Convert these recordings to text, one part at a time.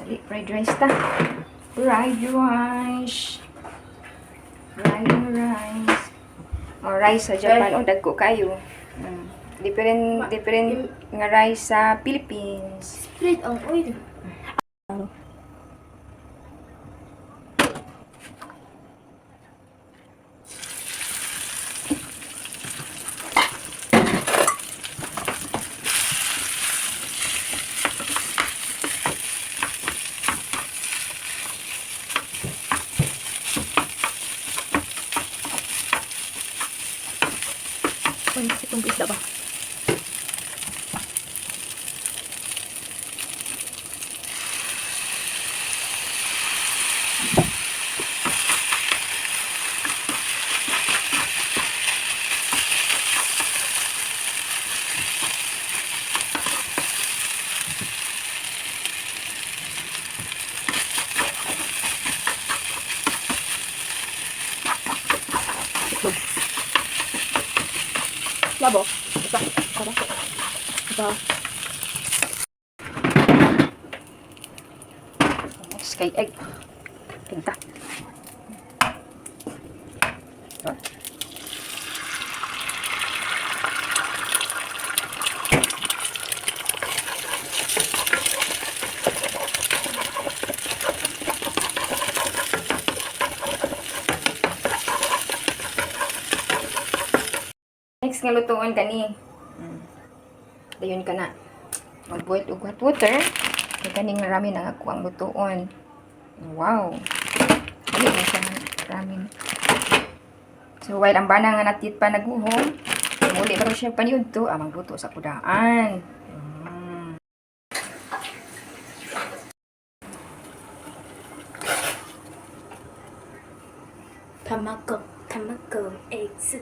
Dali, fried rice ta. Fried rice. Fried rice. Oh, rice sa Japan. Oh, dagko kayo. Different, different nga rice sa Philippines. Spread ang oil. Uy, itong isda ba? Itlog. Labo. Isa. Isa. Isa. Next kay egg. Pinta. Oh. Next nga lutuon kani. Dayon ka na. Mag-boil og hot water. Kay kaning ramen ang ako ang lutuon. Wow. Dali na siya ng ramen. So while ang bana nga natit pa naguhom, muli pa siya paniudto, ah, magluto sa kudaan. Tamago, tamago, eggs.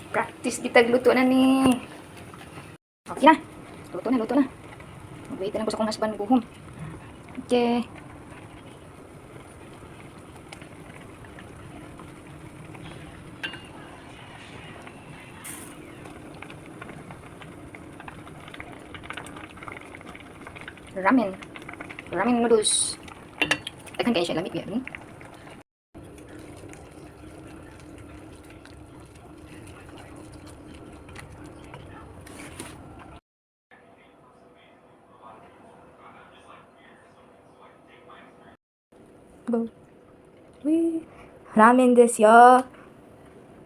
Practice kitag luto na ni. Okay na. Luto na, luto na. Mag-wait na lang ko sa akong husband guhom. Okay. Ramen. Ramen noodles. Daghan kayo siya lamig yan. ごうラーメンですよ。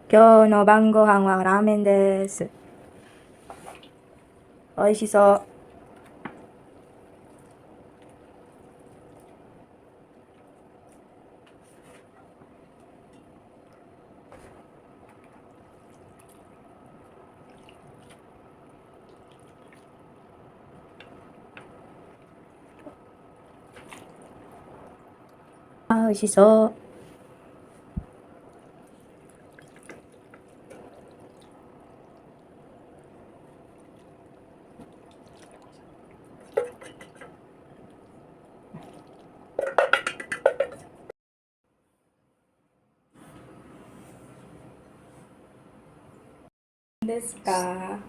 今日の晩ご飯はラーメンです。美味しそう。あー、美味しそう。ですか？